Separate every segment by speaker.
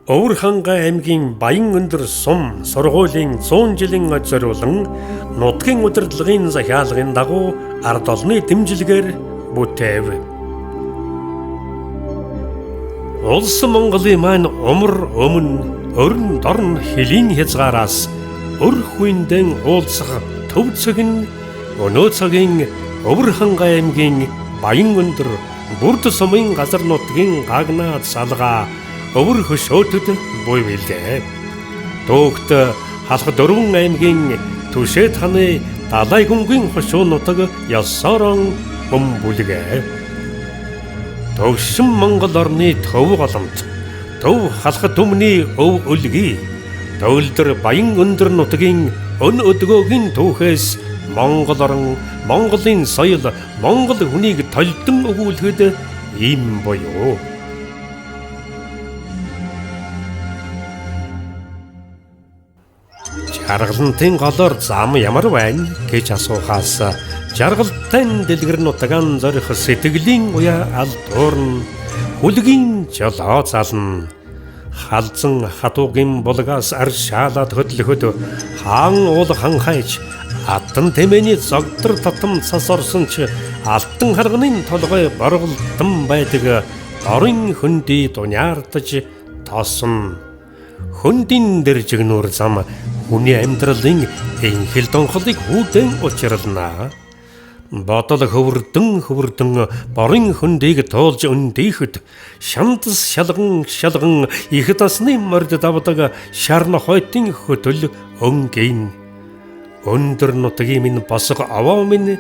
Speaker 1: Өвөр Хангай аймгийн Баян-Өндөр сум сургуулийн 100 жилийн зориулан нутгийн удирдлагын захиалгын дагуу ард олны дэмжлэгээр бүтээв. Улс Монголын маань умар өмнө өрн дорн хөлийн хязгаараас өр хүндэн уулзах төв цэг нь өнөө цагийн Өвөр Хангай аймгийн Баян-Өндөр Бүрд сумын газар нутгийн гагнаа салгаа өвөр хөшөөтөд буй билээ. Төөгт халах дөрвөн аймгийн Түшээд ханы Далай гүнгийн хошуу нутаг ёсорон бөм бүлгээ. Төгшин Монгол орны төв голомт, төв халах түмний өв өлгий, төгөлдөр Баян-Өндөр нутгийн өн өдгөөгийн түүхээс Монгол орон, Монголын соёл, Монгол хүнийг толдон өгүүлэхэд ийм буюу. Жаргалантын голоор зам ямар байна гэж асуухаас жаргалтай дэлгэр нутгаан зорих сэтгэлийн уяа алдуурна, хүлгийн жолоо зална. Халзан хатуугийн булгаас аршаалаад хөдлөхөд хаан уул ханхайч аттан тэмээний зогдор татам цас орсон ч алтан харганы толгой борголдон байдаг дорын хөндий дуняардаж тосон. Хөндийн дэржигнүүр зам хүний амьдралын энхэл донхлыг хүүдэн учирлана. Бодол хөвөрдөн хөвөрдөн борын хөндийг туулж өндийхэд шандас шалган шалган их дасны морд давдаг шар нохойтын хөтөл өнгийн. Өндөр нутгийн минь босго овоо минь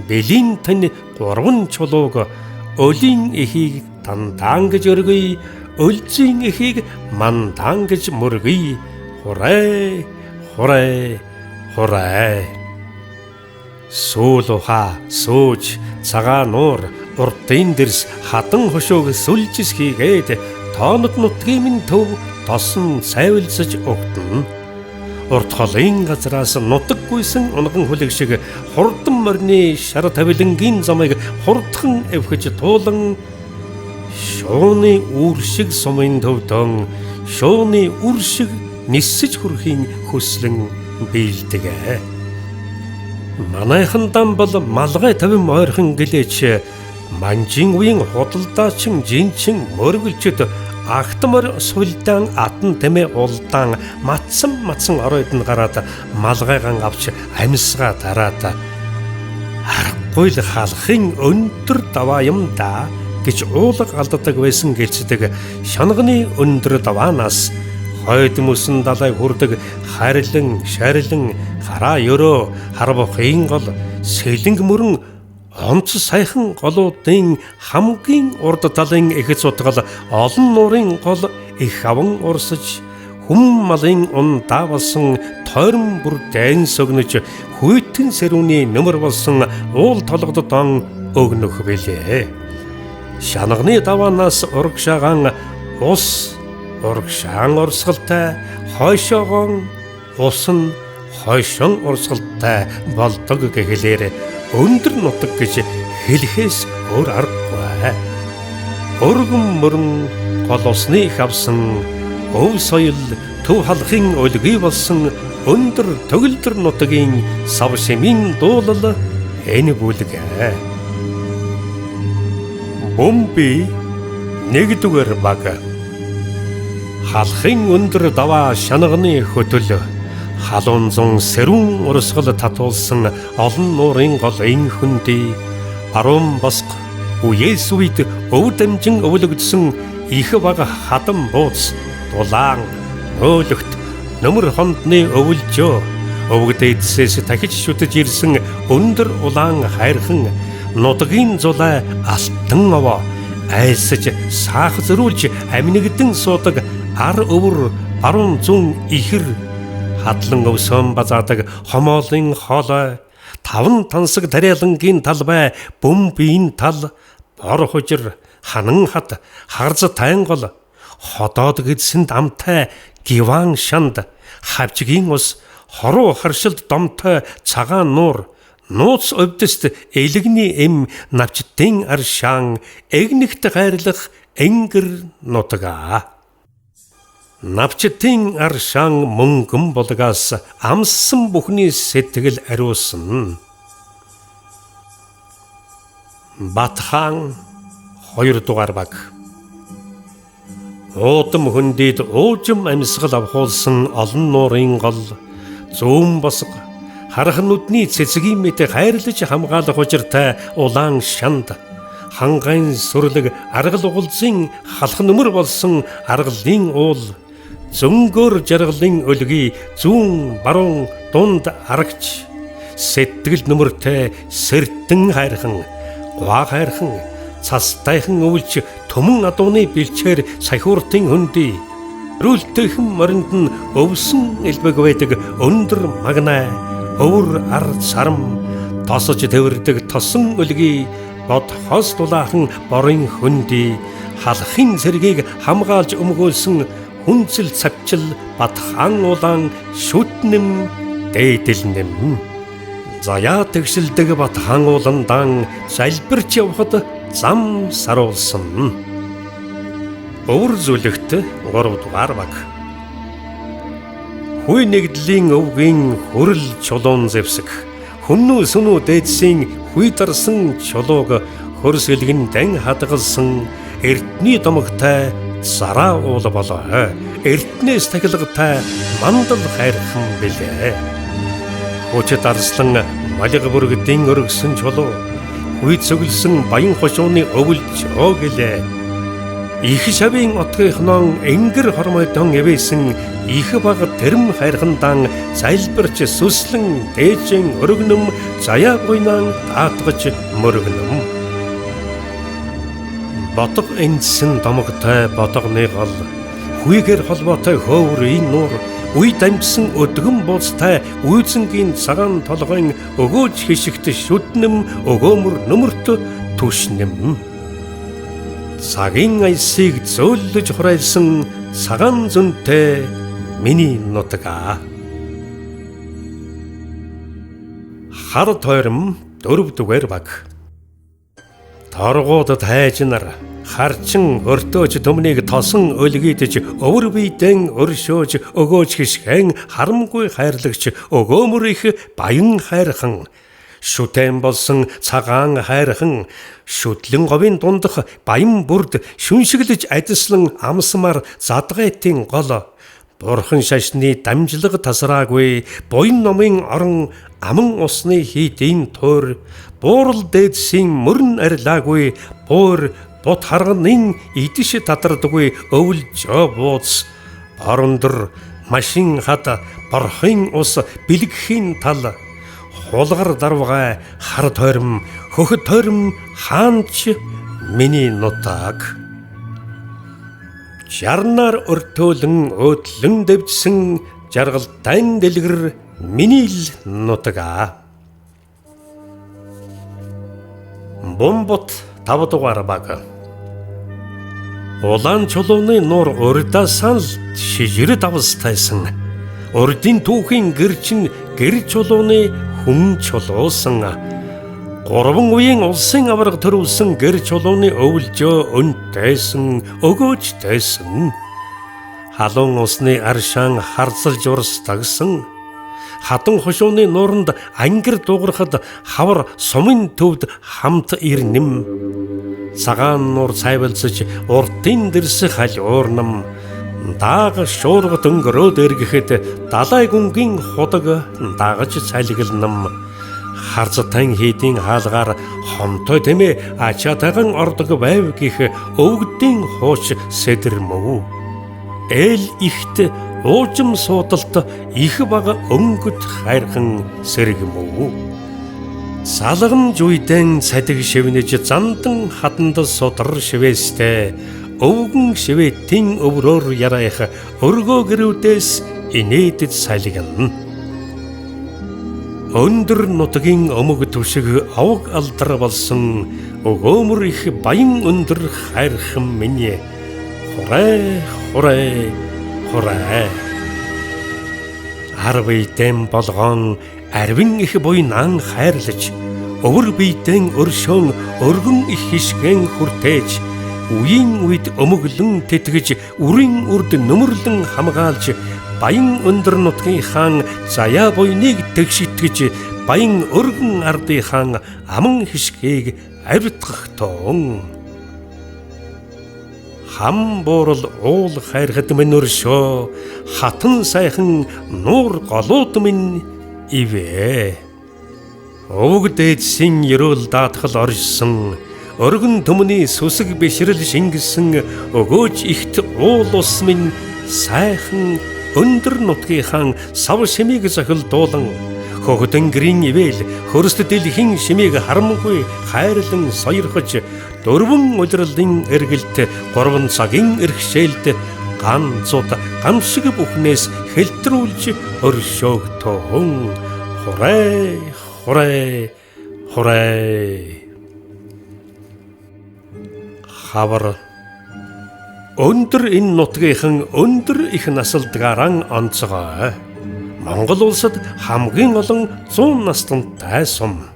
Speaker 1: бэлийн тань гурван чулууг өлийн эхийг тандаан гэж өргөе, өлзийн эхийг мандаан гэж мөргөе. Хурай, хурай, хурай. Сүүл ухаа, сууж, цагаан нуур, урдын дэрс хадан хошууг сүлжис хийгээд тоонод нутгийн минь төв тосон цайвалзаж угтана. Урт холын газраас нутаг гүйсэн унган хүлэг шиг хурдан морины шар тавилангийн замыг хурдхан эвхэж туулан шууны үр шиг сумын төвдөн шууны үр шиг нисэж хүрэхийн хүслэн биелдэг. Манайхан дам бол малгай тавин ойрхон гэлээч манжин үеийн худалдаачин жинчин мөргөлчд агтмар сулдаан атан тэмээ улдаан матсан матсан оройд нь гараад малгайгаан авч амьсгаа дараад аргагүй л халахын өндөр даваа юм да гэж уулга алддаг байсан гэлцдэг шанганы өндөр даваанаас хойд мөсөн далай хүрдэг харилан шарилан хараа өрөө харвахын гол сэлэнг мөрөн онц сайхан голуудын хамгийн урд талын эхэц утгал олон нуурын гол их аван урсаж хүм малын ундаа болсон тойрон бүр дайн сөгнөж хүйтэн сэрүүний нөмөр болсон уул толгоддон өгнөх билээ. Шанагны даваанаас урагшаагаан ус урагшаан урсгалтай хойшоогоон ус нь хойшон урсгалтай болдог гэхлээр өндөр нутаг гэж хэлэхээс өөр аргагүй. Өргөн мөрөн гол усны их авсан өв соёл төв халахын өлгий болсон өндөр төгөлдөр нутгийн сав шимийн дуулал энэ бүлэг. Бөмби нэгдүгээр баг. Халахын өндөр даваа шанагны хөтөл халуун зун сэрүүн урсгал татуулсан олон нуурын гол эн хөндий баруун босго үеэс үед өв дамжин өвлөгдсөн их бага хадан бууц дулаан нөөлөгт нөмөр хондны өвөлжөө өвгдээдсээс дахиж шүтэж ирсэн өндөр улаан хайрхан нутгийн зулай алтан овоо айсаж саах зөрүүлж амнигдэн суудаг ар өвөр баруун зүүн ихэр хадлан өвсөн базаадаг хомоолын хоолой таван тансаг тариалангийн талбай бүм биеийн тал бор хужир ханан хат харз тайнгол ходоод гэдсэнд амтай гиван шанд хавчгийн ус хоруу харшилд домтой цагаан нуур нууц өвдөст элэгний эм навчдын аршаан эгнэгт гайрлах энгэр нутгаа. Навчдын аршаан мөнгөн булгаас амссан бүхний сэтгэл ариусан. Батхан 2 дугаар баг. Уудам хөндийд уужим амьсгал авахуулсан олон нуурын гол зүүн босго харах нүдний цэцгийн мэт хайрлаж хамгаалах учиртай улаан шанд хангайн сүрлэг аргал угалзын халах нүмер болсон аргалын уул зөнгөөр жаргалын өлгий зүүн баруун дунд арагч сэтгэл нүмертэй сэртэн хайрхан гуа хайрхан цастайхан өвлж түмэн адууны бэлчээр сахиуртын хөндөй рүүлтэйхэн моринд нь өвсөн элбэг байдаг өндөр магнай өвөр ар сарам тосож тэвэрдэг тосон өлгий бодхоос дулаахан борын хөндөй халахын цэргийг хамгаалж өмгөөлсөн хүнцэл цавчил Батхан улаан шүтнэм дээдэлнэм. Заяа тэгшилдэг Батхан уландан залбирч явхад зам саруулсан. Өвөр зүлэгт 3 дугаар баг. Хүй нэгдлийн өвгийн хөрөл чулуун зэвсэг. Хүннүү сүнүү дээдсийн хүй дарсан чулууг хөрс элгэн дан хадгалсан эрдний домогтой зараа уул болоо. Эрднээс тахилгатай мандал хайрхан билээ. Хүчит арслан малиг бүргэдийн өргөсөн чулуу хүй цөглсөн баян хошууны өвөлжөө гэлээ. Их шавийн отгийнхнон энгэр хормойдон эвэсэн их баг тэрэм хайрхандаан залбирч сүслэн дээжин өргөнөм заяа гуйнаан даатгаж мөргөнөм. Бодго эндсэн домогтой бодгоны гол хүйгээр холбоотой хөөврийн нуур үе дамжсан өдгөн бууцтай үйзэнгийн цагаан толгойн өгөөж хишигт шүднэм өгөөмөр нөмөрт түшнэм. Цагийн аясыг зөөллөж хурайлсан цагаан зөнтэй миний нутгаа. Хар тойром 4 дугаар баг. Торгууд тайжнар харчин өртөөж төмнийг тосон өлгийдэж өвөр биедэн өршөөж өгөөж хишгэн харамгүй хайрлагч өгөөмөр их баян хайрхан шүтэн болсон цагаан хайрхан шүтлэн говийн дундах баян бүрд шүншиглэж адислан амсмар задгайтын гол бурхан шашны дамжлага тасраагүй буян номын орон аман усны хийдийн туур буурал дээдсийн мөрн арилаагүй буур бут харганын идиш татардаггүй өвлжөө бууц орондор машин хад борхын ус бэлгэхийн тал хулгар дарвгай хар тойром хөхөд тойром хаанч миний нутаг. Жарнаар өртөөлөн өөдлөн дэвжсэн жаргалтай дэлгэр миний л нутаг. Бомбот 5 дугаар баг. Улаан чулууны нуур урдаасаа л шижир давстайсан. Урдын түүхийн гэрчин гэр чулууны хүн чулуусан. Гурван үеийн улсын аварга төрүүлсэн гэр чулууны өвлжөө өнтэйсэн, өгөөжтэйсэн. Халуун усны аршаан харцалж урстагсан. Хатан хошууны нууранд ангир дуугархад хавар сумын төвд хамт ирнэм. Цагаан нуур цайвалцаж уртын дэрсэх халь уурнам. Даага шуургад өнгөрөөд эргэхэд далай гүнгийн худаг дагаж цалигланам. Харцтан хийдийн хаалгаар хомтой тэмээ ачаатайхан ордог байв гих өвгдийн хууч сэдэрмөв. Ээл ихт уужим суудалт их бага өнгөт хайрхан сэргмөв. Салгамж үедэн цадиг шивнэж зандан хаданд судар шивээстэй өвгөн шивэтийн өврөөр яриах өргөө гэрүүдээс инээдэд салгина. Өндөр нутгийн өмг түшиг овг алдар болсон өгөөмөр их баян өндөр хайрхан минь. Хурай хурай хурай. Ар биедэн болгон арвин их буйнаан хайрлаж өвөр биедэн өршөөн өргөн их хишгэн хүртээж үеийн үед өмөглөн тэтгэж, үрийн үрд нөмөрлөн хамгаалж, Баян өндөр нутгийн хаан заяа буйныг тэгшитгэж, Баян өргөн ардын хаан аман хишгийг авиртгах тоон. Хам буурал уул хайрхад минь өршөө, хатан сайхан нуур голууд минь ивэ. Овг дээдсийн ерөөл даатгал оржсон, өргөн төмний сүсэг бишрэл шингэсэн өгөөж ихт уул ус минь сайхан өндөр нутгийн хаан сав шимийг зохилдуулан, хөгдөнгөрийн ивэл хөрст дэлхийн шимийг харамгүй хайрлан соёрхож, дөрвөн улирлын эргэлт 3 цагийн эрхшээлд ганцууд гамшиг бүхнээс хэлтрүүлж өршөөгтөн. Хурай хурай хурай. Хавар өндөр энэ нутгийнхан өндөр их насалдгаараа онцгой. Монгол улсад хамгийн олон 100 настантай сум.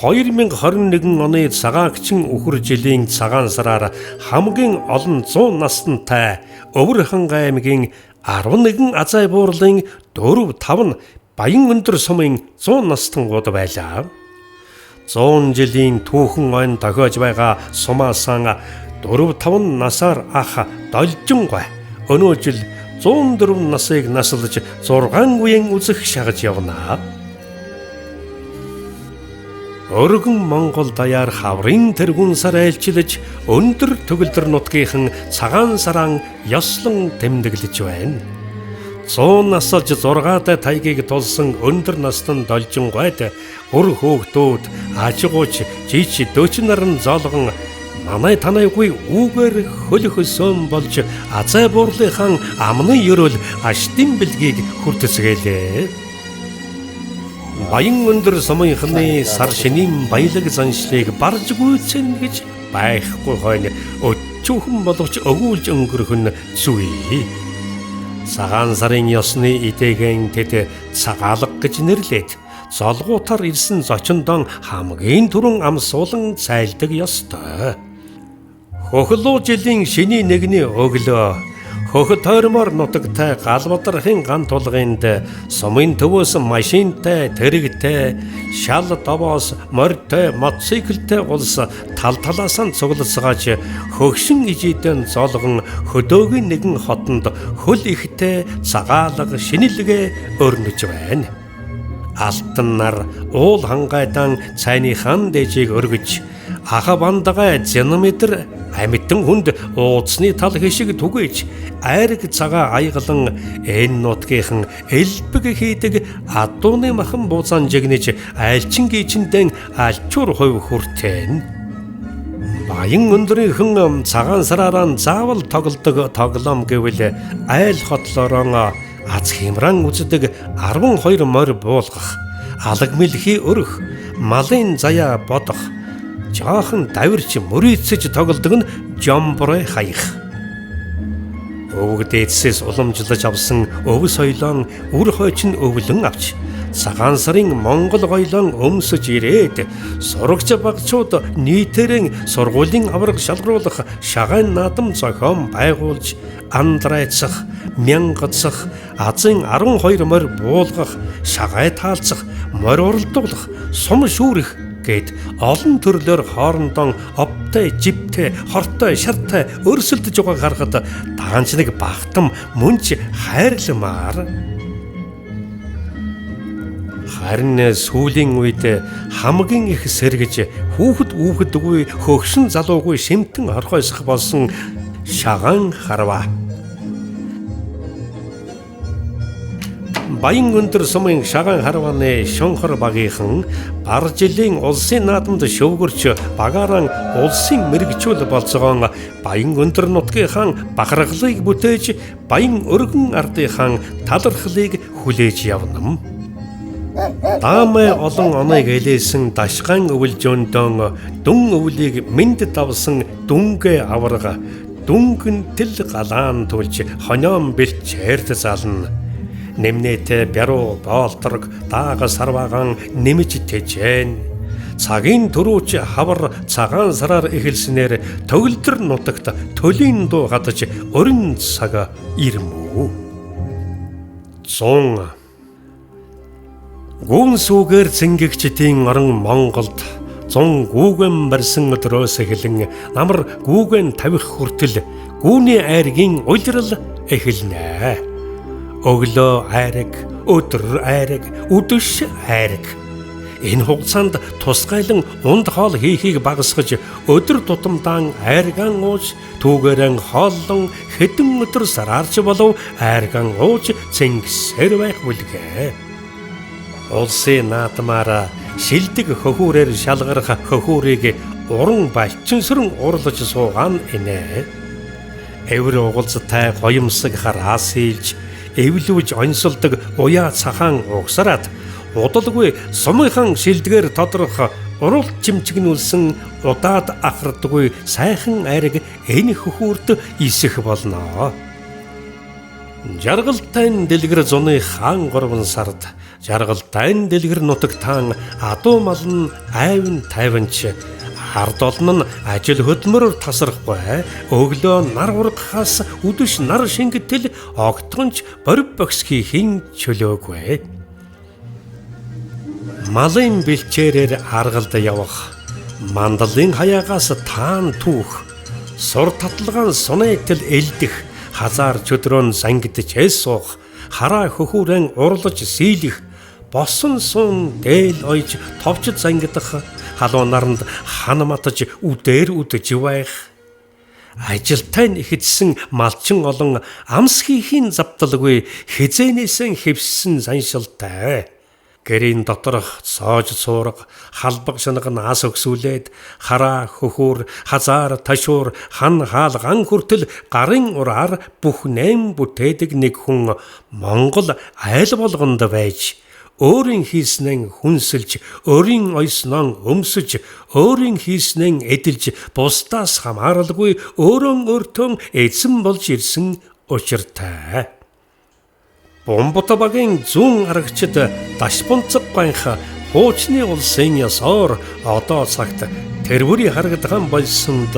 Speaker 1: 2021 оны цагаагчин үхэр жилийн цагаан сараар хамгийн олон 100 настантай Өвөр-Хангай аймгийн 11 азай буурлын 4 5 нь Баян өндөр сумын 100 настангууд байлаа. 100 жилийн түүхэн ойн тохиож байгаа сумаасан 4 5 насаар ах Должингой өнөө жил 104 насыг насалж 6 үеийн үзэх шагаж явна. Өргөн Монгол даяар хаврын тэргүүн сар айлчилж өндөр төгөлдөр нутгийнхан цагаан саран ёслон тэмдэглэж байна. 100 насалж 6 тайгийг тулсан өндөр настан Должингойд үр хөөгдүүд ажигууч жич 40 наран зоолгон манай танайгүй үүгээр хөлөх өсөн болж азай буурлынхан амны ерөөл аштын бэлгийг хүртэцгээлээ. Баян өндөр сумынхны сар шинийн баялаг заншлыг барж гүйцэн гэж байхгүй хойно өчүүхэн боловч өгүүлж өнгөрөх нь зүй. Цагаан сарын ёсны идээгэн тэд цагаалга гэж нэрлээд золгуутаар ирсэн зочиндон хамгийн түрүүн амсуулан цайлдаг ёстой. Хохлоо жилийн шинийн нэгний өглөө хөх тойрмоор нутагтай Галбадрахын ган тулгынд сумын төвөөс машинтай, тэрэгтэй, шал давоос, морьтой, мотоциклтэй улс тал талаасаа цуглацгааж хөгшин ижидэн золгон хөдөөгийн нэгэн хотонд хөл ихтэй цагаалга шинэлгээ өрнөж байна. Алтан нар уул хангайдаан цайны хан дээжийг өргөж аха бандагай зянометр амьтан хүнд ууцны тал хишиг түгээж айраг цагаа аяглан энэ нутгийнхан элбэг хийдэг адууны махан буузаан жигнэж айлчин гийчэндэн альчуур хувь хүртэн. Баян өндрийнхэн цагаан сараараа заавал тоглодог тоглоом гэвэл айл хотлороо аз хямран үздэг 12 морь буулгах, алаг мэлхий өрөх, малын заяа бодох, жаахан давирч мөрийцэж тоглодог нь жомброй хаях. Өвөг дээдсээс уламжлаж авсан өв соёлон үр хойч нь өвлөн авч цагаан сарын Монгол гоёлон өмсөж ирээд сурагч багчууд нийтээрэн сургуулийн аварга шалгаруулах шагаан наадам зохион байгуулж андрайцах, мянгацах, азын 12 морь буулгах, шагай таалцах, морь уралдуулах, сум шүүрэх гэд олон төрлөөр хоорондоо оптой, жиптэй, хортой, шартай өрсөлдөж байгааг харахад даанч нэг багтам мөнч хайрламаар. Харин сүүлийн үед хамгийн их сэргэж хүүхэд үүхэдгүй хөгшин залуугүй шимтэн хорхойсох болсон шагаан харваа. Баян өндөр сумын шагаан харвааны шонхор багийнхан бар жилийн улсын наадамд шөвгөрч багаараа улсын мэргэжүүл болцоогон Баян өндөр нутгийнхаа бахархлыг бүтээж Баян өргөн ардынхаа талархлыг хүлээж явна. Даамай олон оныг элээсэн дашгаан өвлжөөндөн дүн өвлийг мэнд давсан дүнгээ аварга дүнгэнтэл галаан тулж хонион бэлчээрт зална. Нэмнээтэй бяруу боолторг даага сарваагаан нэмж тэжээн. Цагийн түрүүч хавар цагаан сараар эхэлснээр төгөлдөр нутагт төлийн дуу хадаж орин цаг ирмүү. 100 Гүн сүгээр цэнгэгчдийн орон Монголд 100 гүүгэн барьсан өдрөөс эхлэн намар гүүгэн тавих хүртэл гүүний айргийн улирал эхэлнэ. Өглөө айраг, өдөр айраг, үдэш айраг. Энэ хугацаанд тусгайлан унд хоол хийхийг багасгаж өдөр тутамдаа айргаан ууж түүгээрэн хооллон хэдэн өдөр сараарч болов айргаан ууж цэнгсээр байх бүлгээ. Улсын наадмаар шилдэг хөхүүрээр шалгарах хөхүүрийг уран балчинсрэн урлаж суугаан инэ. Эвэр угалцтай гоёмсог хараас хийлж эвлүүж онцолдог уяа цахаан угсараад удалгүй сумынхан шилдгээр тодрох уралт чимчгнүүлсэн удаад ахардгүй сайхан айраг энэ хөхүүрт исэх болно. Жаргалтай дэлгэр зуны хаан 3 сард жаргалтай дэлгэр нутагтаан адуу мал нь айван тайванч ард олон нь ажил хөдөлмөрөөр тасрахгүй өглөө нар ургахаас үдэш нар шингэтэл огтхонч борив богс хийхин чөлөөгүй. Малын бэлчээрээр аргалд явах, мандалын хаяагаас таан түүх, сур таталгаан сунайтал элдэх, хазаар чөдрөөн зангидж эс суух, хараа хөхүүрэн урлаж сийлэх, босон сун дээл ойж товчд зангидах, халуун наранд хан матаж үдээр үдэж байх. Ажилтай нь ихэдсэн малчин олон амс хийхийн завдалгүй хизээнээсэн хэвссэн заншилтай. Гэрийн доторх цоож цуурга халбаг шанаг наас өгсүүлээд хараа хөхүүр хазаар ташуур хан хаал ган хүртэл гарын ураар бүх нэм бүтээдэг нэг хүн Монгол айл болгонд байж өөрийн хийснэн хүнсэлж, өөрийн ойсноо өмсөж, өөрийн хийснэн эдэлж, бусдаас хамааралгүй өөрөө өөртөө эзэн болж ирсэн учиртай. Бомбот багийн зүүн арагчид Дашбунцаг ганх хуучны улсын ёсоор одоо цагт тэрвэрий харагдахан болсонд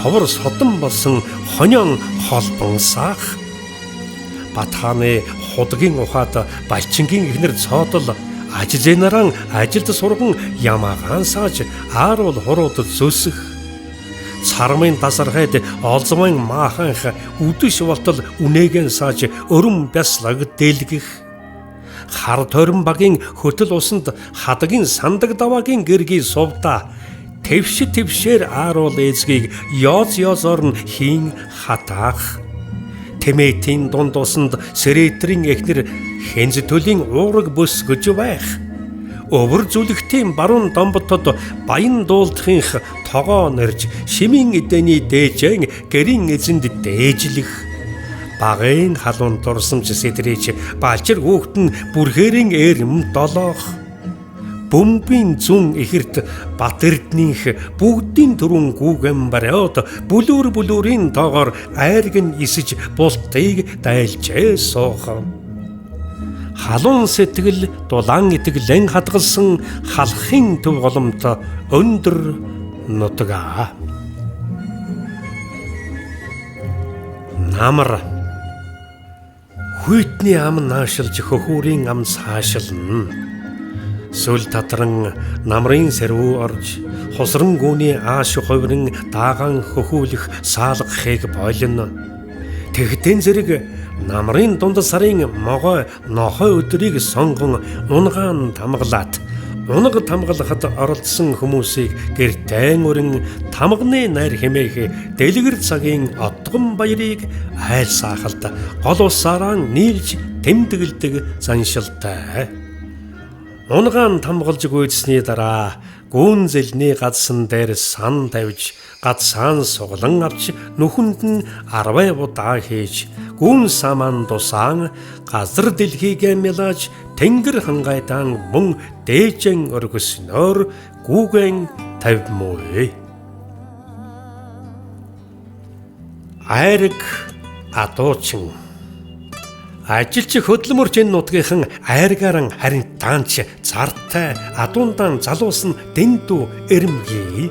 Speaker 1: ховор содон болсон хонион холбон саах. Бат хааны худгийн ухаад Балчингийн эхнэр цоодол аж зэнаран ажилд сурган ямаагаан сааж ааруул хурууд зөсөх. Цармын тасархайд олзмын мааханх үдэш болтол үнээгэн сааж өрөм бяслаг дэлгэх. Хар тойрон багийн хөтөл усанд хадгийн сандаг даваагийн гэргий сувда твш твшээр ааруул эзгийг ёоз ёозоор нь хийн хатаах. Тэмээтийн дунд усанд сэрэтрийн эхнэр хэнз төлийн уураг бөсгөж байх. Өвөр зүлэгтийн баруун домботод баян дуулдахынх тогоо нэрж шимийн эдэний дээжэн гэрийн эзэнд дээжлэх. Багын халуун дурсамж сэдрэж балжир хүүхэд нь бүрхээрийн эрэм долоох. Бөмбийн зүүн ихэрт Бат Эрдэнийх бүгдийн түрүүн гүүгэн бариод бүлүүр бүлүүрийн тоогоор айрг нь исэж бултыг дайлжээ суух. Халуун сэтгэл дулаан итгэлэн хадгалсан халахын төв голомт өндөр нутгаа. Намар хүйтний ам наашилж хөхүүрийн ам цаашилна. Сүл татран намрын сэрвүү орж хусран гүний ааш хувиран даагаан хөхүүлэх саалгахыг болно. Тэгтэн зэрэг намрын дунд сарын могой нохой өдрийг сонгон унгаан тамгалаад унаг тамгалахад оролцсон хүмүүсийг гэртэн өрн тамганы найр хэмээх дэлгэр цагийн отгон баярыг айл саахалд гол усаараа нийлж тэмдэглэдэг заншилтай. Унгаан тамгалж гүйцсэний дараа гүн зэлний гадсан дээр сан тавьж гадсаан суглан авч нүхэнд нь 10 удаа хийж гүн саман тусаан газар дэлхийгээ мялаж тэнгэр хангайдаан мөн дээжэн өргөснөөр гүүгэн тавьмуу. Айраг адуучин. Ажилч хөдөлмөрч энэ нутгийнхан айргааран харин таанч зартай адуундаан залуусан дэндүү эрэмгий.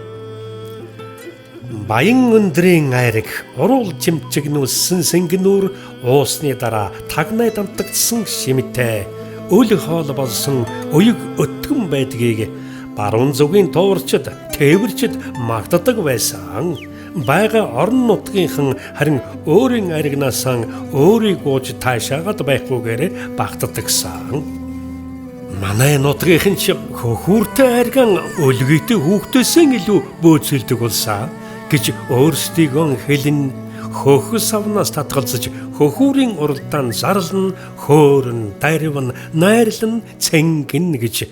Speaker 1: Баян өндрийн айраг уруул чимчигнүүлсэн сэнгэнүүр уусны дараа тагнай дамтагдсан шимтэй үл хоол болсон уяг өтгөн байдгийг баруун зүгийн туурчид тээвэрчид магтдаг байсан. Байгаа орон нутгийнхан харин өөрийн айрагнаасаа өөрийг гууж таашаагаад байхгүйгээр багтдагсан. Манай нутгийнхан ч хөхүүртэй айрган өлгийтэй хүүхдээсээ илүү бөөцөлдөг болсон гэж өөрсдийгөө хэлэн хөхөс савнаас татгалзаж хөхүүрийн уралдаан зарлан хөөрн даривн найрлан цэнгэн гэж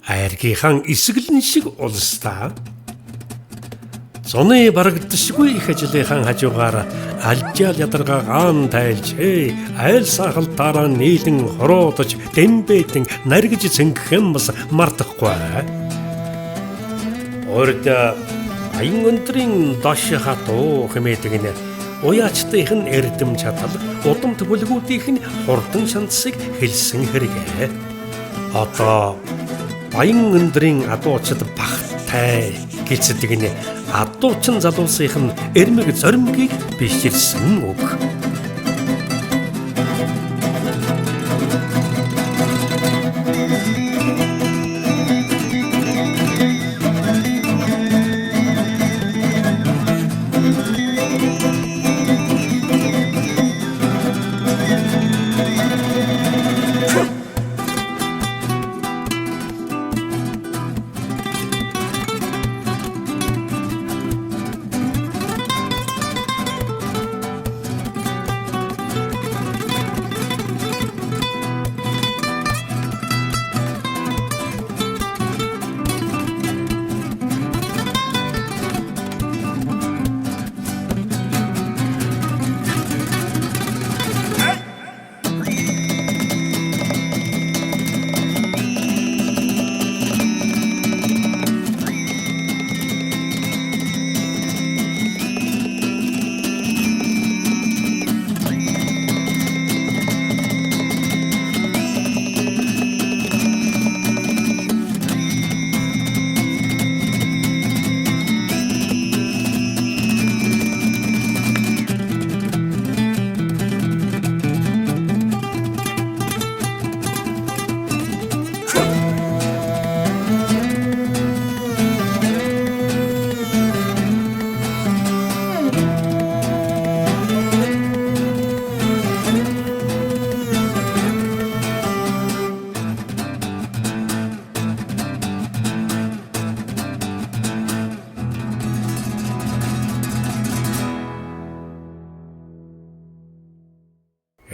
Speaker 1: айргийнхаа эсгэлэн шиг улстаа. Зуны барагдшгүй их ажлынхаа хажуугаар алжаал ядаргаа гаан тайлж айл сахалтаараа нийлэн хуруудаж дэмбэтэн наргиж цэнгэх юм бас мартахгүй. Урд Баян өндрийн дош хатуу хэмээдэг нь уяачдынх нь эрдэм чадал, удамт бүлгүүдийнх нь хурдан шандсыг хэлсэн хэрэгээ. Одоо Баян өндрийн адуучид багтай гэлцдэг нь адуучин залуусынх нь эрмэг зоримгийг биширсэн үг.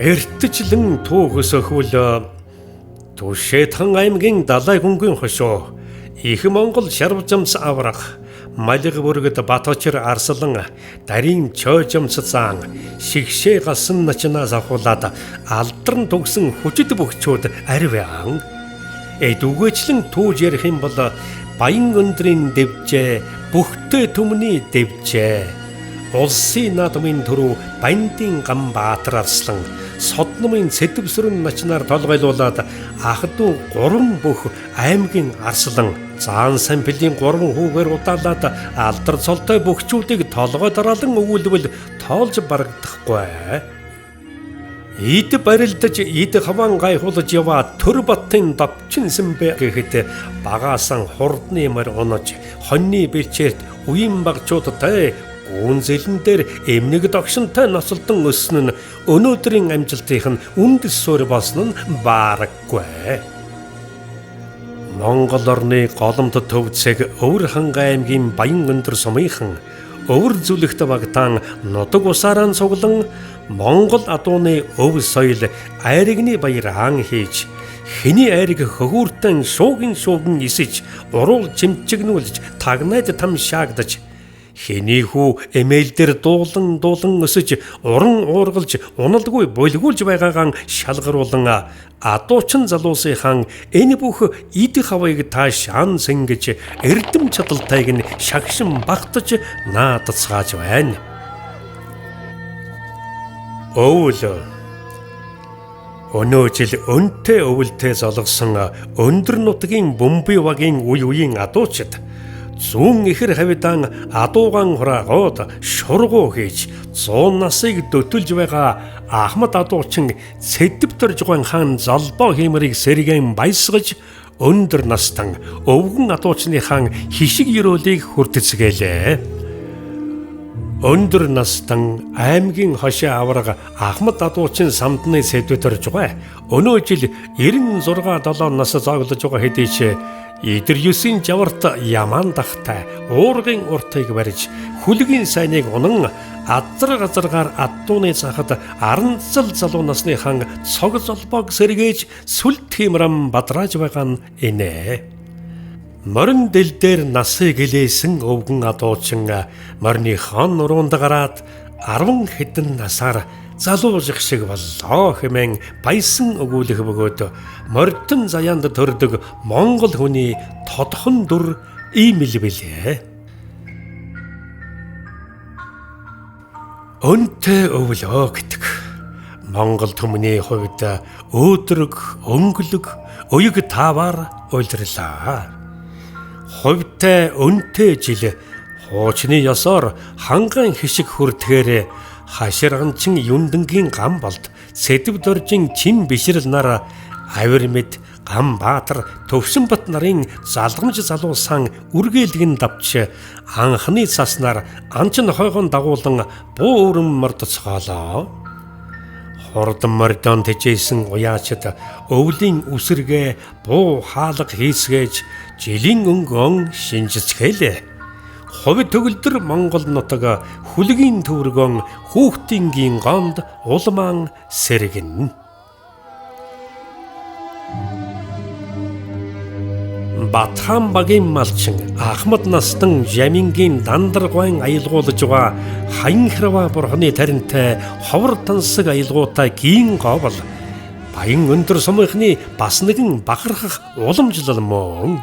Speaker 1: Эртжлэн түүхс өхвөл Түшээтхан аймгийн Далай гүнгийн хошуу их Монгол шарвжамс аврах малиг бүргэд Баточир Арслан дарийн чойжамс заан шигшээ галсан начнаас ахуулаад алдарн төгсөн хүчит бөхчүүд ариваан. Эдүгээчлэн түүж ярих юм бол Баян өндрийн дэвжээ бүхтэй түмний дэвжээ. Улсын наадмын төрөв Бандын Ганбаатар Арслан Содномын сэдвсрэн начнаар толгойлуулад ах トゥ гурван бүх аймгийн Арслан Заан сампилийн гурван хүүгээр удаалаад алдар цолтой бөхчүүдийг толгой дараалан өгүүлбэл тоолж барагдахгүй. Ид барилдаж ид хаван гайхуулж яваа төр батын давчинсан бэ гэхэд багаасан хурдны морь унаж хоньны бэлчээрт үеийн багчуудтай гүн зэлэн дээр эмнэг догшинтой носолдон өссөн нь өнөөдрийн амжилтынх нь үндэс суурь болсон нь баараггүй. Монгол орны голомт төвцөг Өвөр хангай аймгийн Баян өндөр сумынхан өвөр зүлэгт багтаан нутаг усаараа цуглан Монгол адууны өв соёл айрагны баяраан хийж хэний айраг хөгүүртэн шуугин шуугин нисэж уруул чимчигнүүлж тагнайд там шаагдаж хэний хүү эмээл дээр дуулан дуулан өсөж уран уургалж уналгүй болигуулж байгаагаан шалгаруулан адуучин залуусынхаа энэ бүх ид хавыг та шаан сэнгэж эрдэм чадалтайг нь шагшин багтаж наадцгааж байна. Өвөл Өнөө жил өнтэй өвөлтэй золгосон өндөр нутгийн бөмбөй вагийн үе үеийн адуучид зүүн ихэр хавьдаан адуугаан хураагууд шургуу хийж 100 насыг дөтөлж байгаа Ахмад адуучин Сэдэв Доржгойн хаан Золбоо хиймэрийг сэргээн баясгаж өндөр настан өвгөн адуучны хаан хишиг ёроолыг хүртэцгээлээ. Өндөр настан аймгийн хошин аварга Ахмад адуучин самдны Сэдэв Доржгой өнөө жил 96 7 нас зооглож байгаа хэдий ч идэр 9-ийн жаварт ямаан дахтай уургын уртыг барьж хүлгийн сайныг унан азар газаргаар адууны захад аранцал залуу насны хан цог золбоог сэргээж сүлд хиймрам бадрааж байгаа нь инээ. Морин дэл дээр насыг гэлээсэн өвгөн адуучин морины нуруунд гараад 10 хэдэн насаар залуужих шиг боллоо хэмээн баясан өгүүлэх бөгөөд морьтон заяанд төрдөг монгол хүний тодхон дүр ийм л билээ. Өнтэй өвлөө гэдэг Монгол түмний хувьд өөдрөг, өнгөлөг, уяг тааваар уйлрлаа. Хувьтай өнтэй жил хуучны ёсоор ханган хишиг хүртгэхээр хаширганчин юндэнгийн гам болд Сэдэв Доржийн чин бишрэл нар авир мэд Ганбаатар Төвшинбат нарын залгамж залуусан үргэлгэн давч анхны цаснаар анчин хойгон дагуулan буу өрөн мордоцгоолоо. Хурдан мордон тэжээсэн уяачид өвлийн үсэргээ буу хаалга хийсгээж жилийн өнгөн шинжицгэлээ. Хувь төгөлдөр Монгол нутаг хүлгийн төвөргөн хүүхдийн гонд улмаан сэргэнэ. Батхан багийн малчин Ахмад настан Жамингийн дандаргуайн аялгуулж байгаа хаян хэрва бурхны таринтай ховор тансаг аялгуутай гин говол баян өндөр сумынхны бас нэгэн бахархах уламжлал мөн.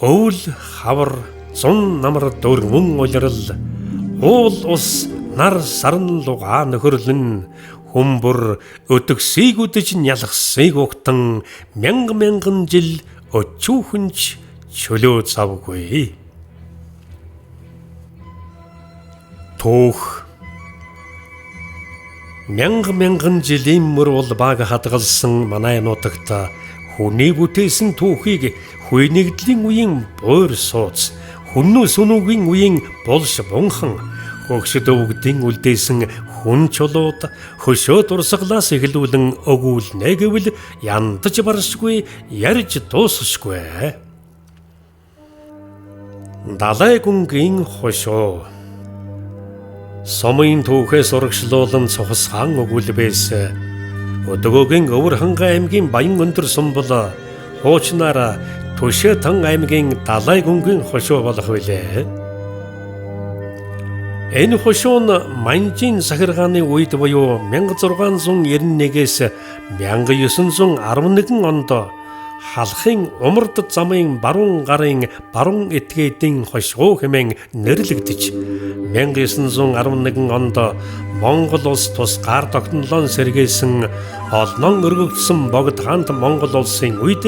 Speaker 1: Өвөл хавар зун намар дөрвөн улирал уул ус нар сарн лугаа нөхөрлөн хүмүүр өдөгсийг үдэж нялгсыг угтан мянга мянган жил өчүүхэнч чөлөө завгүй. Түүх мянга мянган жилийн мөр улбааг хадгалсан манай нутагт хүний бүтээсэн түүхийг хүй нэгдлийн үеийн буур сууц, хүннүү сүнүүгийн үеийн булш бунхан, хөгшид өвгдийн үлдээсэн хүн чулууд хөшөө дурсгалаас эхлүүлэн өгүүлнэ гэвэл яндаж баршгүй ярьж дуусшгүй. Далай гүнгийн хошуу сумын түүхээс урагшлуулан цухасгаан өгүүлбээс Өдөгөөгийн Өвөр-Хангай аймгийн Баян өндөр сумбал хуучнаар Түшээ-Тан аймгийн Далай гүнгийн хошуу болох билээ. Энэ хошуу нь Манжийн сахиргааны үед буюу 1691-ээс 1911 онд Халахын Умард замын баруун гарын баруун этгээдийн хошуу хэмээн нэрлэгдэж 1911 онд Монгол улс тус гар тогтнолоон сэргээсэн олнон өргөгдсөн богд хаант Монгол улсын үед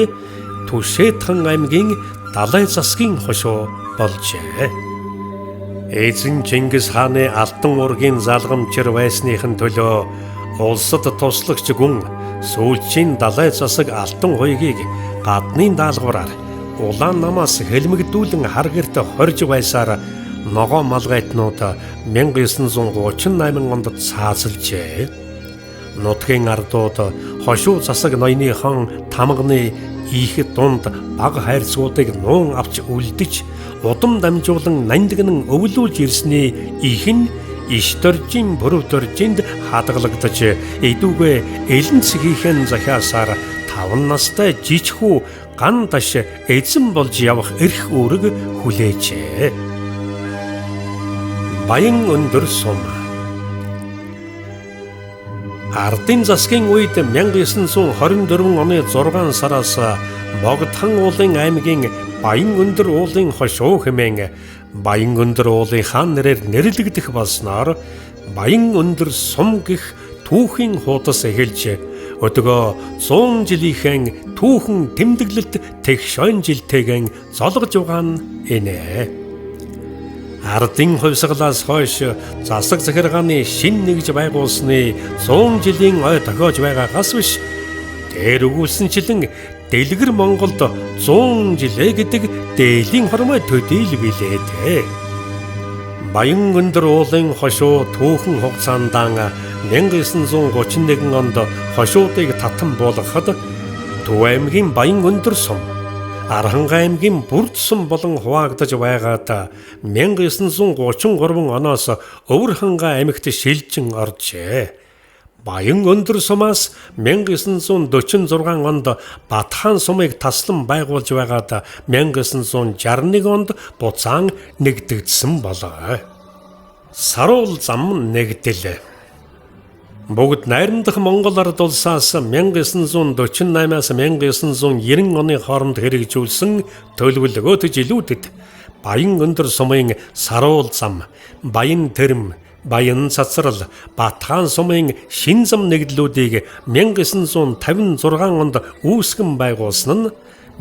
Speaker 1: Түшээ-Тан аймгийн Далай засгийн хошуу болжээ. Эзэн Чингис хааны алтан уургийн залгамжир байсныхын төлөө улсад туслагч гүн сүүлчийн далай засаг алтан хуйгийг гадны даалгавраар улаан намаас хэлмэгдүүлэн хар гэрт хорж байсаар ногоо малгайтнууд 1938 онд цаазалжээ. Нутгийн ардууд хошуу засаг ноёныхон тамганы их дунд бага хайрцагуудыг нуун авч үлдэж удам дамжуулан нандинан өвлүүлж ирсний их нь иш доржин бүрв доржинд хадгалагдаж эдүүгээ элэн цэгийнхэн захиасаар 5 настай жижхүү ган даш эзэн болж явах эрх үүрэг хүлээжээ. Баян өндөр сум. Ардын засгийн үед 1924 оны 6 сараас Богдхан уулын аймгийн Баян өндөр уулын хошуу хэмээн Баян өндөр уулын хаан нэрээр нэрлэгдэх болсноор Баян өндөр сум гэх түүхийн хуудас эхэлж өдгөө 100 жилийнхэн түүхэн тэмдэглэлт тэгш ойн жилтэйгэн золгож байгаа нь энэ. Ардын хувьсгалаас хойш засаг захиргааны шинэ нэгж байгуулсны 100 жилийн ой тохиож байгаагаас биш дээр өгүүлсэнчлэн дэлгэр Монголд 100 жилээ гэдэг дээлийн хормой төдийл билээ дээ. Баян өндөр уулын хошуу түүхэн хугацаанд 1931 онд хошуудыг татан буулгахад Төв аймгийн Баян өндөр сум, Архангай аймгийн Бүрд сум болон хуваагдаж байгаад 1933 оноос Өвөр хангай аймагт шилжин оржээ. Баян өндөр сумаас 1946 онд Батхан сумыг таслан байгуулж байгаад 1961 онд буцаан нэгдэгдсэн болоо. Саруул зам нэгдэл. Бүгд найрамдах Монгол ард улсаас 1948-аас 1990 оны хооронд хэрэгжүүлсэн төлөвлөгөөт жилүүдэд Баян өндөр сумын Саруул зам, Баян тэрм, Баян цацрал, Батхан сумын шин зам нэгдлүүдийг 1956 онд үүсгэн байгуулсан нь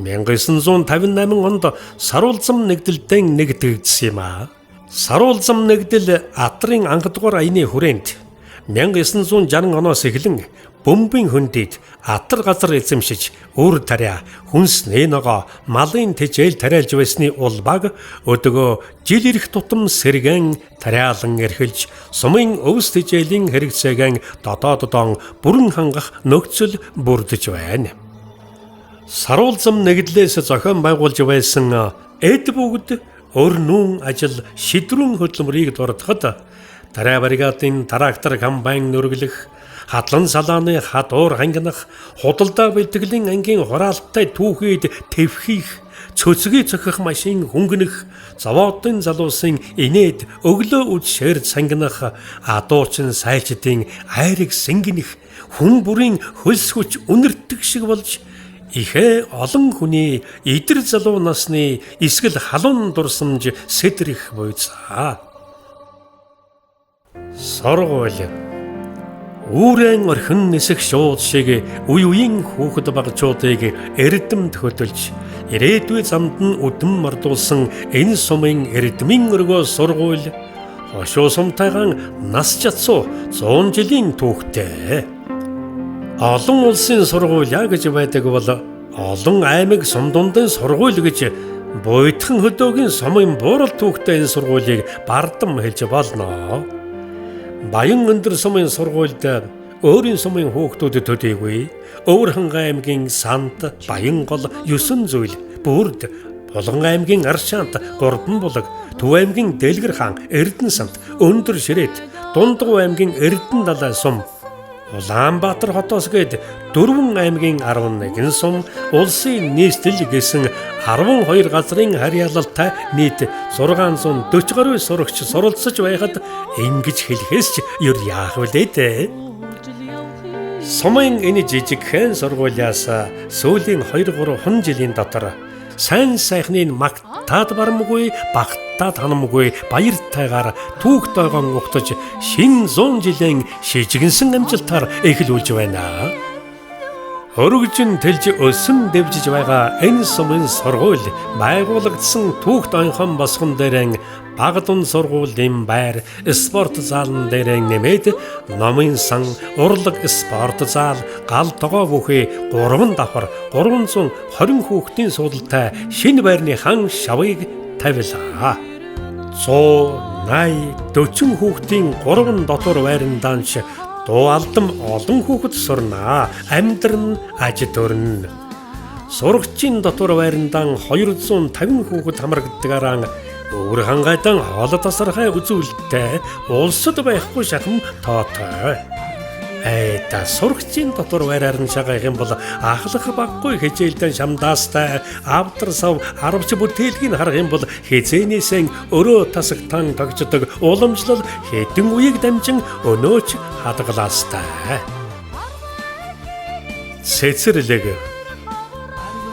Speaker 1: 1958 онд Саруул зам нэгдэлдэн нэгдэгдсэн юм аа. Саруул зам нэгдэл Адрын анхдугаар аяны хүрээнд 1960 оноос эхлэн бөмбийн хөндийд атар газар эзэмшиж үр тариа, хүнсний ногоо, малын тэжээл тариалж байсны улбаг өдгөө жил ирэх тутам сэргэн тариалан эрхэлж сумын өвс тэжээлийн хэрэгцээгэн дотооддон бүрэн хангах нөхцөл бүрдэж байна. Саруул зам нэгдлээс зохион байгуулж байсан эд бүгд өр нүүн ажил шидрүүн хөдөлмөрийг дурдахад тариа бригадын трактор комбайн нүргэлэх, хадлан салааны хадуур хангинах, худалдаа бэлтгэлийн ангийн хураалттай түүхийд твхийх, цөцгий цохих машин хөнгөнөх, завоодын залуусын инээд өглөө үдшээр цангинах, адуучин сайлчдын айрыг сэнгэнэх, хүн бүрийн хөлс хүч үнэртэг шиг болж ихээ олон хүний идэр залуу насны эсгэл халуун дурсамж сэтрэх буйцаа. Сургууль. Үүрэн орхин нисэх шууд шиг үе үеийн хүүхэд багчуудыг эрдэмт хөдөлж ирээдүй замд нь үдэм мордуулсан энэ сумын эрдмийн өргөө сургууль хошуу сумтайгаан нас чадсуу 100 жилийн түүхтэй. Олон улсын сургууль гэж байдаг бол олон аймаг сум дундын сургууль гэж буйтхан хөдөөгийн сумын буурал түүхтэй энэ сургуулийг бардам хэлж болно. Баян өндөр сумын сургуульд өөрийн сумын хүүхдүүд төдийгүй Өвөр хангай аймгийн Санд, Баянгол, 9 зүйл, Бүрд, Булган аймгийн Аршаант, Гурван булаг, Төв аймгийн Дэлгэр хаан, Эрдэнэ самт, Өндөр ширээт, Дундгав аймгийн Эрдэнэ далай сум, Улаанбаатар хотоос гээд 4 аймгийн 11 сум, улсын нийслэл гэсэн 12 газрын харьяалалтай нийт 640 гаруй сурагч суралцж байхад ингэж хэлэхээс ч ер яах вүлээ дээ. Сумын энэ жижигхэн сургуулиас сүүлийн 2-3 хон жилийн дотор сайн сайхныг магтаад барамгүй, багтаад ханамгүй баяртайгаар түүх тойгон угтаж шинэ 100 жилийн шижигэнсэн амжилтаар эхлүүлж байна. Өргөжин тэлж өсөн дэвжиж байгаа энэ сумын сургууль байгуулагдсан түүхт онхон босгон дээрэн баг дунд сургуулийн байр, спорт заалан дээрэн нэмээд номын сан, урлаг спорт заал, гал тогоо бүхий 3 давхар 320 хүүхдийн суудалтай шинэ байрны хан шавыг тавилаа. 180 40 хүүхдийн 3 дотор байрандаанч дуу алдам олон хүүхэд сурнаа, амьдран аж төрнө. Сурагчийн дотор байрандаан 250 хүүхэд хамрагддагаараа өвөр хангайдан хоол тасархай үзүүлэлттэй улсад байхгүй шахам тоотой. Айда сурагчийн дотор байраар нь шагаах юм бол ахлах баггүй хичээлдэн шамдаастай авдар сав аравч бүтээлгийг харах юм бол хизээнээсэн өрөө тасагтан тогтдог уламжлал хэдэн үеийг дамжин өнөөч хадгалаастай. Цэцэрлэг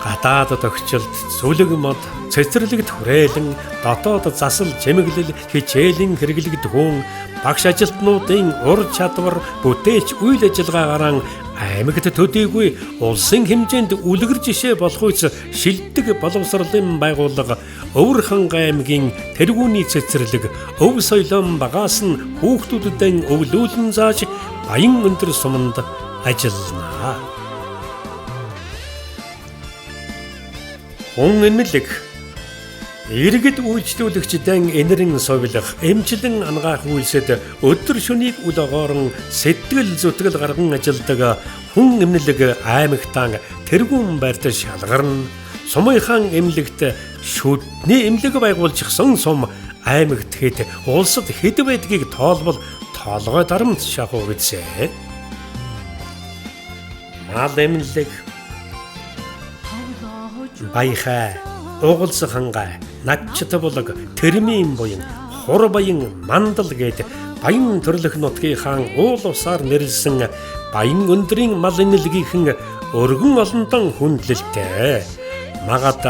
Speaker 1: гадаад тохиолдолд зүлэг мод цэцэрлэгт хүрээлэн дотоод засал чимэглэл хичээлийн хэрэглэгдэх хүн багш ажилтнуудын ур чадвар бүтээч үйл ажиллагаагаар аймагт төдийгүй улсын хэмжээнд үлгэр жишээ болох үс шилдэг боловсролын байгууллага Өвөр ханга аймгийн тэргүүний цэцэрлэг өв соёлон багаас нь хүүхдүүдэд өвлүүлэн зааж Баян өндөр суманд ажиллана. Хүн эмнэлэг иргэд үйлчлүүлэгчдэн энэрэн совилох, эмчлэн ангаах үйлсэд өдөр шөнийг үл огоорон сэтгэл зүтгэл гарган ажилладаг хүн эмнэлэг аймагтаан тэргүүн байртай шалгарна. Сумынхаа эмнэлэгт шүдний эмнэлэг байгуулчихсан сум аймагт хэд улсад хэд байдгийг тоолбол толгой дарамт шахуу гэжээ. Мал эмнэлэг Баяхай, Угалс хангай, Начт булаг, Тэрмийн буян, Хур баян, Мандал гээд Баян төрлөх нутгийнхаа уул усаар нэрлсэн Баян өндрийн мал эмнэлгийнхэн өргөн олондон хүндлэлтэй. Магад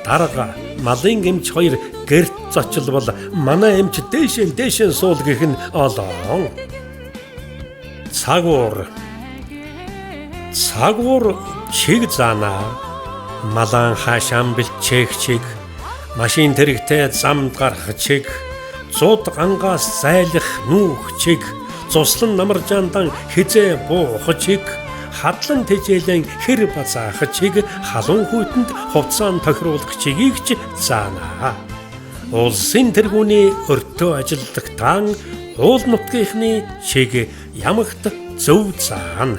Speaker 1: дарга малын эмч хоёр гэрт зочилбол манай эмч дээшээ дээшээ суул гэх нь олон. Цагуур Цагуур чиг заанаа малан хаашаан бэлчээх чиг, машин тэрэгтэй замд гарах чиг, зуд гангаас зайлах нүүх чиг, цуслан намаржаандан хизээ буух чиг, хадлан тэжээлэн хэр базаах чиг, халуун хүйтэнд хувцаан тохируулах чигийг ч заанаа. Улсын тэргүүний өртөө ажиллагтаан уул нутгийнхны чиг ямагт зөв заана.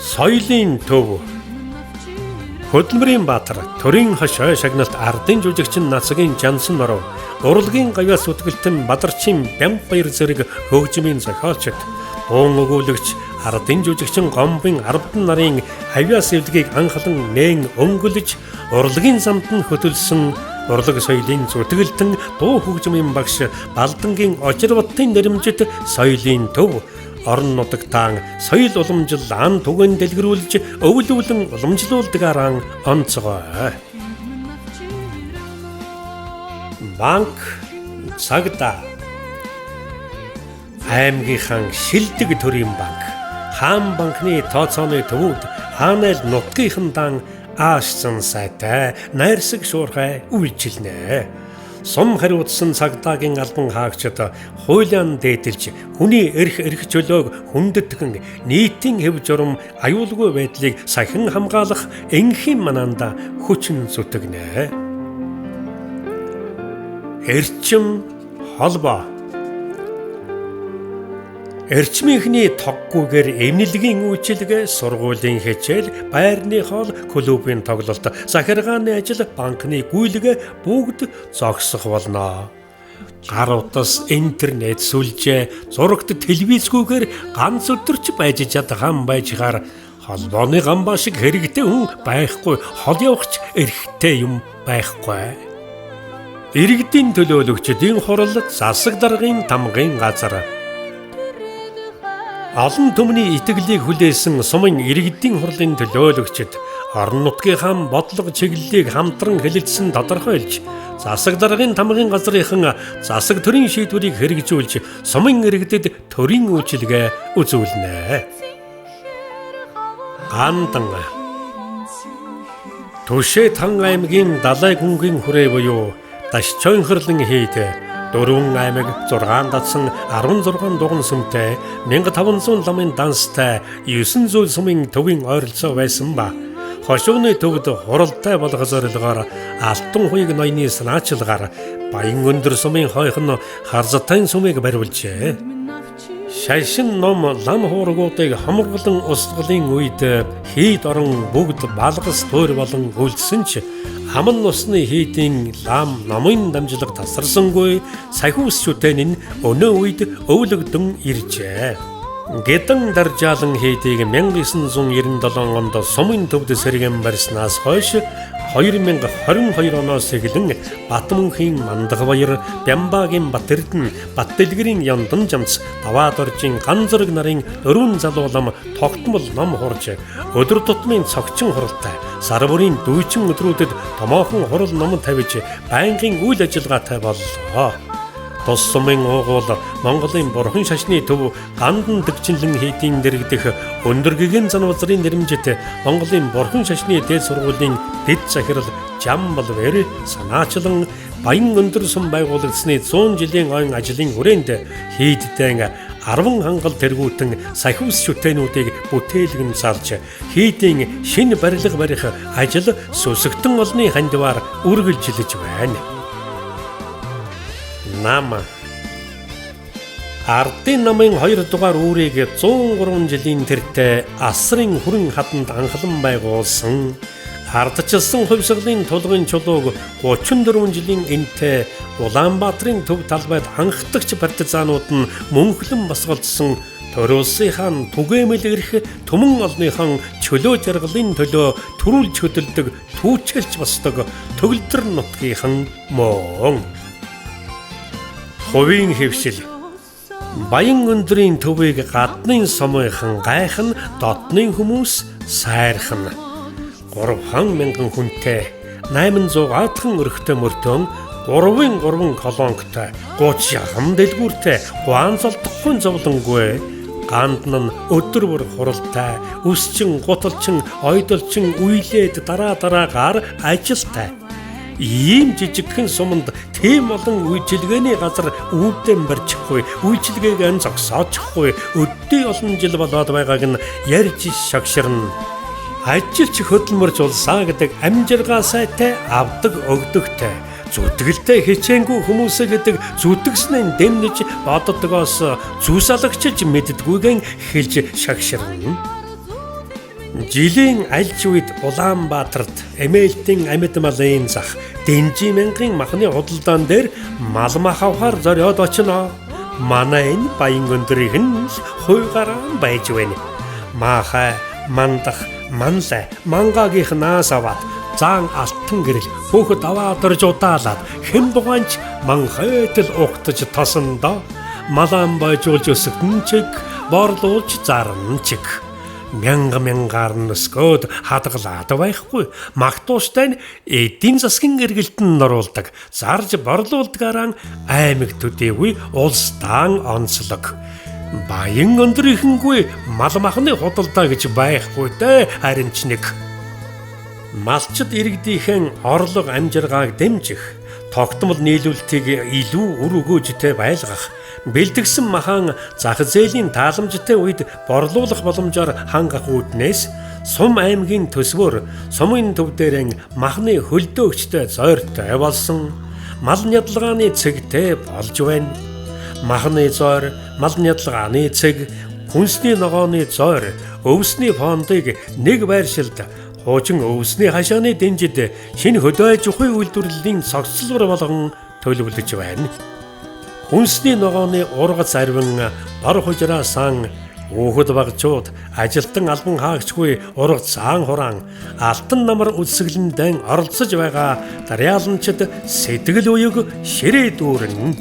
Speaker 1: Соёлын төв Хөдөлмөрийн Баатар, төрийн хошой шагналт ардын жүжигчин Нацгийн Жансан норов, урлагийн гавьяас зүтгэлтэн Бадарчин Бямбаяр зэрэг хөгжмийн зохиолчд, дуун өгүүлэгч ардын жүжигчин Гомбын Арвдан нарын авиас эвлэгийг анхлан нээн өнгөлж, урлагийн замд нь хөтөлсөн урлаг соёлын зүтгэлтэн дуу хөгжмийн багш Балдангийн Очирбатын нэрэмжит соёлын төв орон нутагтаан соёл уламжлал ан түгэн дэлгэрүүлж өвлөвлөн уламжлуулдгаараа онцгой. Банк цагдаа аймгийнхаа шилдэг төрийн банк хаан банкны тооцооны төвүүд хаанал нутгийнхандаан аашсан сайтай найрсаг шуурхай үйлчилнэ. Сум хариуцсан цагдаагийн албан хаагчид хуулиан дээдэлж хүний эрх эрх чөлөөг хүндэтгэн нийтийн хэв журам аюулгүй байдлыг сахин хамгаалах энхийн манаанда хүчин зүтгэнэ. Эрчим холбоо Эрчмийнхний тоггүйгээр эмнэлгийн үйлчилгээ, сургуулийн хичээл, байрны хоол, клубын тоглолт, захиргааны ажил, банкны гүйлгээ бүгд зогсох болно. Гар утас, интернет сүлжээ, зурагт телевизгүйгээр ганц өдөрч байж чадхан байжгаар холбооны гамбаа шиг хэрэгтэй хүн байхгүй, хол явахч эрхтэй юм байхгүй. Иргэдийн төлөөлөгчдийн хурал засаг даргын тамгын газар. Олон түмний итгэлийг хүлээсэн сумын иргэдийн хурлын төлөөлөгчд орон нутгийнхаа бодлого чиглэлийг хамтран хэлэлцсэн тодорхойлж засаг даргын тамгын газрынхан засаг төрийн шийдвэрийг хэрэгжүүлж сумын иргэдэд төрийн үйлчилгээ үзүүлнэ. Гандан Түшээ Тан аймгийн Далай гүнгийн хүрээ буюу Дашчойнхорлон хийд 4 аймаг 6 дадсан 16 дуган сүмтэй 1500 ламын данстай 900 сумын төвийн ойролцоо байсан ба хошууны төвд хуралтай болох зорилгоор Алтан хуйг ноёны санаачилгаар Баян өндөр сумын хойхон Харзатын сумыг бариулжээ. Шашин ном лам хуургуудыг хомроглон устгалын үед хийд орон бүгд балгас туйр болон үлдсэн ч аман усны хийдийн лам номын дамжлага тасарсангүй сахиус шүтэн нь өнөө үед өвлөгдөн иржээ. Гедан Даржаалан хийдийг 1997 онд сумын төвд сэргэн барьснаас хойш 2022 оноос эхлэн Батмөнхийн Мандагбаяр, Бямбагийн Батэрдэн, Батдэлгэрийн Яндан жамц, Даваадоржийн Ганзөрөг нарын дөрвөн залуу лам тогтмол ном хурж, өдөр тутмын цогчин хуралтай, сар бүрийн дүйчин өдрүүдэд томоохон хурал ном тавьж, байнгын үйл ажиллагаатай боллоо. Тус сумын уугуул Монголын бурхан шашны төв Гандан Дэгчинлэн хийдийн дэргэдэх өндөр гэгээн занвазрын нэрэмжит Монголын бурхан шашны дээд сургуулийн дэд захирал Жамбалвэр санаачлан Баян өндөр сум байгуулагдсны 100 жилийн ойн ажлын хүрээнд хийддэн 10 хангал тэргүүтэн сахиус шүтээнүүдийг бүтээлгэн залж хийдийн шинэ барилга барих ажил сүсэгтэн олны хандиваар үргэлжилж байна. Нам Ардын намын 2 дугаар үүрийг 103 жилийн тэртээ асрын хүрэн хаданд анхлан байгуулсан ардчилсан хувьсгалын тулгын чулууг 34 жилийн энтэй Улаанбаатарын төв талбайд анхдагч партизанууд нь мөнхлөн босголдсон Төр улсынхаа түгээмэл эрх түмэн олныхон чөлөө жаргалын төлөө төрүүлж хөдөлдөг түүчэлж босдог төгөлдөр нутгийнхан мөн. Хувийн хэвшил Баян өндрийн төвийг гаднын сумынхан гайхан, дотны хүмүүс сайрхан. 3,000 хүнтэй 800-аадхан өрхтөө мөртөн 3-ын 3 колонктой 30 дэлгүүртэй гуан золдохгүй зовлонгүй ганд нь өдөр бүр хуралтай өсчин гуталчин ойдолчин үйлээд дараа дараагаар ажилтай. Ийм жижигхэн суманд тийм олон үйлчилгээний газар үүдэн барьчихгүй, үйлчилгээг нь зогсоочихгүй, өдний олон жил болоод байгааг нь ярьж шагширна. Ажилч хөдөлмөрч улсаа гэдэг амжиргаа сайтай авдаг өгдөгтэй зүтгэлтэй хичээнгүй хүмүүсээ гэдэг зүтгэснээ дэмнэж боддогоос зүсалагчилж мэддгүйгэн хэлж шагширна. Жилийн альж үед Улаанбаатарт Эмээлтийн амьд малын зах Дэнжи мянган махны худалдаан дээр мал мах авахар зориод очино. Манай энэ Баян өндрийнх нь л хуйгараа байж байна. Маахай, мандах, манлай, мангаагийнхнаас аваад заан алтан гэрэл бүх даваадорж удаалаад хэн бугаанч манхайтал угтаж тосондоо малаан бойжуулж өсгөн чиг борлуулж зарна чиг. Мянга мянгаар нь өсгөөд хадгалаад байхгүй магтууштай нь эдийн засгийн эргэлтэнд оруулдаг зарж борлуулдгаараа аймаг төдийгүй улсдаан онцлог. Баян өндрийнхэнгүй мал махны худалдаа гэж байхгүй дээ харин ч нэг. Малчид иргэдийнхэн орлого амжиргааг дэмжих, тогтмол нийлүүлэлтийг илүү үр өгөөжтэй байлгах, бэлтгэсэн махан зах зээлийн тааламжтай үед борлуулах боломжоор хангах үүднээс сум аймгийн төсвөр сумын төв дээрэн махны хөлдөөгчтэй зойртой болсон мал нядалгааны цэгтэй болж байна. Махны зойр, мал нядалгааны цэг, хүнсний ногооны зойр, өвсний фондыг нэг байршилд хуучин өвсний хашааны дэнжид шинэ хөдөө аж ахуйн үйлдвэрлэлийн цогцлбор болгон төлөвлөж байна. Хүнсний ногооны ургац арвин бор хужраа сан хүүхэд багжууд ажилтан албан хаагчгүй ургац саан хураан алтан намар үсгэлэндэн оролцож байгаа дарьяаланчид сэтгэл уяг ширээ дүүрэн.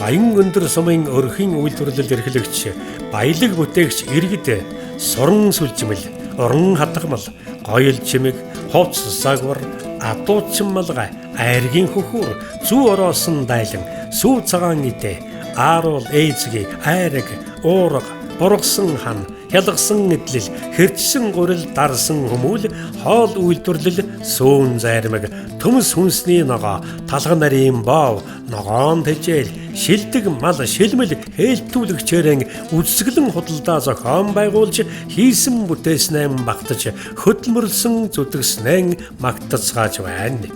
Speaker 1: Баян өндөр сумын өрхийн үйлдвэрлэл эрхлэгч, баялаг бүтээгч иргэд суран сүлжмэл, уран хадгамал, гоёл чимэг, хувц загвар, адуучин малгай, айргийн хөхүүр, зүү ороосон дайлан, сүү цагаан идэ, ааруул ээзги, айраг, уурга, бургасан хан, хялгасан эдлэл, хэрчсэн гурил, дарсан хүмүүл, хоол үйлдвэрлэл, сүүн зайрмаг, төмс хүнсний ногоо, талга нарийн боов, ногоон тэжээл, шилдэг мал, шилмэл хээлтүүлэгчээрэн үзэсгэлэн худалдаа зохион байгуулж хийсэн бүтээснээ багтаж, хөдөлмөрлсөн зүтгэснээ магтацгааж байна.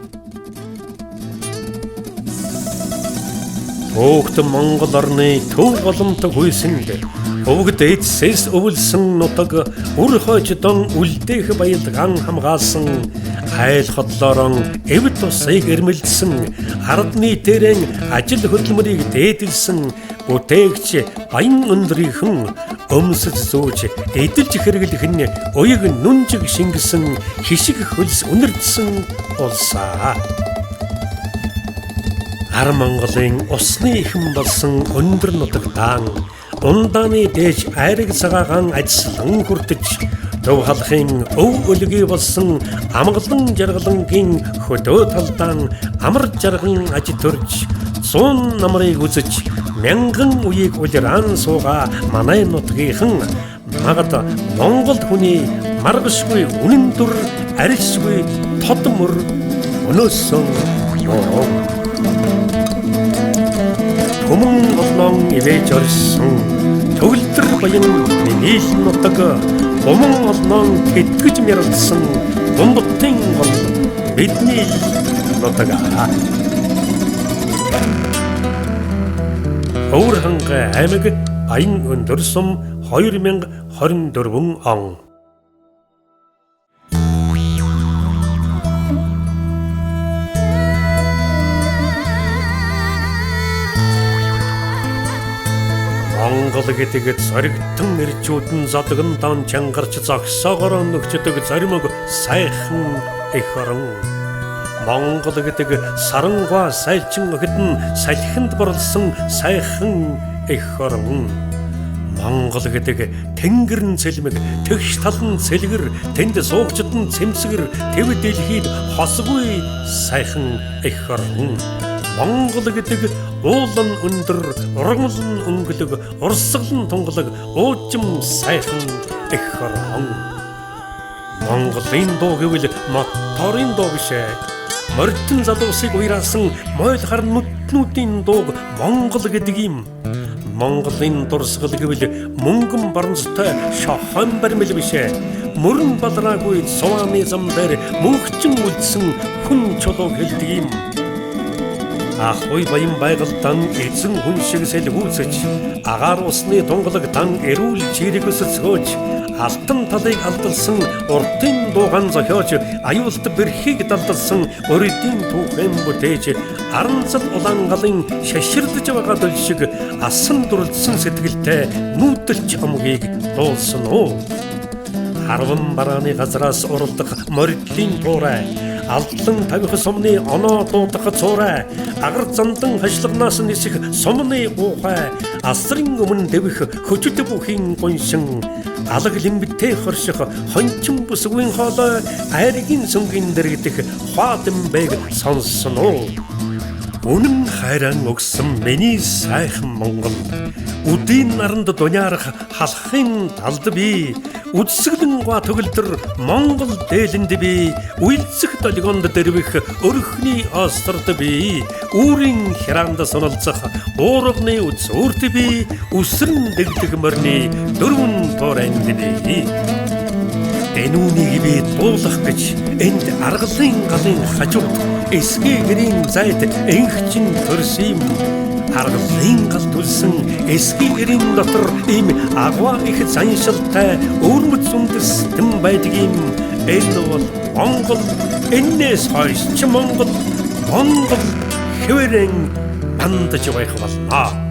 Speaker 1: Хөөхт Монгол орны төв голомтог хүйсэнд өвгд эцсээс өвлсөн нутаг үр хойч дон үлдээх баялгаан хамгаалсан Айл хотлоорон эвд усыг эрмэлзсэн, ард нийтээрэн ажил хөдөлмөрийг дээдэлсэн бүтээгч Баян өндрийнхэн өмсөж зүүж эдэлж хэрэглэх нь уяг нүнжиг шингэсэн хишиг хөлс үнэртсэн улсаа. Ар Монголын усны ихэн болсон өндөр нутагтаан ундааны дээж айраг цагаагаан ажиллан хүртэж төв халахын өв өлгий болсон амгалан жаргалангийн хөдөө талдаан амар жарган аж төрж 100 намрыг үзэж мянган үеийг улираан суугаа манай нутгийнхан магад Монгол хүний маргашгүй үнэн дүр арилшгүй тод мөр өнөөсөн ёо. Хүмүүн олнон ивэж орсон төгөлдөр баян миний л нутаг уман олнон тэтгэж мяралдсан Гумбтын гол бидний л нутаг. Өвөр хангай аймаг Баян өндөр сум 2024 он. Монгол гэдэг зоригтон эрчүүдэн зодгон дан чангарч зогсоогоор нөхчдөг зоримог сайхан эх орон. Монгол гэдэг сарангуй сайлчин охид нь салхинд борлсон сайхан эх орон. Монгол гэдэг тэнгэр нь цэлмэг, тэгш тал нь цэлгэр, тэнд суугчид нь цэмсгэр, төв дэлхийд хосгүй сайхан эх орон. Монгол гэдэг уул нь өндөр, ургамал нь өнгөлөг, урсгал нь тунгалаг, уужим сайхан эх орон. Монголын дуу гэвэл моторын дуу биш ээ. Морьтон залуусыг уяраасан мойл хар нүднүүдийн дууг Монгол гэдэг юм. Монголын дурсгал гэвэл мөнгөн барамцтай шохон бармил биш ээ. Мөрөн балраагүй сувааны зам дээр мөнхчин үлдсэн хүн чулуу хэлдэг юм. Ахуй баян байгальдан эзэн хүн шиг сэлгүүцэж, агаар усны тунгалаг дан эрүүл чирэг өсөцгөөж, алтан талыг алдалсан урдын дууган зохиож, аюулт бэрхийг далдалсан өрөдийн түүхэн бүтээж, аранцал улаан галын шаширлаж байгаа дөл шиг асан дурлдсан сэтгэлтэй нүүдэлч омгийг дуулсан уу. Харван барааны газраас уралдах морьдлын туурай, алдлан тавих сумны оноо дуудах цуурай, агар зандан хашлагнаас нисэх сумны уухай, асрын өмнө дэвэх хөжид бүхийн гуншин, алаг лимбтэй хорших хончин бүсгүйн хоолой, айргийн сүнгийн дэрэгдэх хуадамбэг сонссон уу. Үнэн хайран өгсөн миний сайхан Монгол, үдийн наранд дуняарах халахын талд би, үдсгэлэн гуа төгөлдөр Монгол дээлэнд би, уйлцэх долгионд дэрвэх өрхний осторд би, үүрийн хяраанд суналцах уурганы үзүүрт би, үсрэн дэгдэх морины дөрвөн туурайнд би. Энүүнийг би дуулах гэж энд аргалын галын хажууд эсгээ гэрийн зайд энхчин төрсөн юм. Аргалын гал түлсэн эсгээ гэрийн дотор ийм агваа их заншилтай өвөрмөц үндэстэн байдаг юм. Энэ бол Монгол, энээс хойш ч Монгол, Монгол хэвээрэн мандаж байх болно.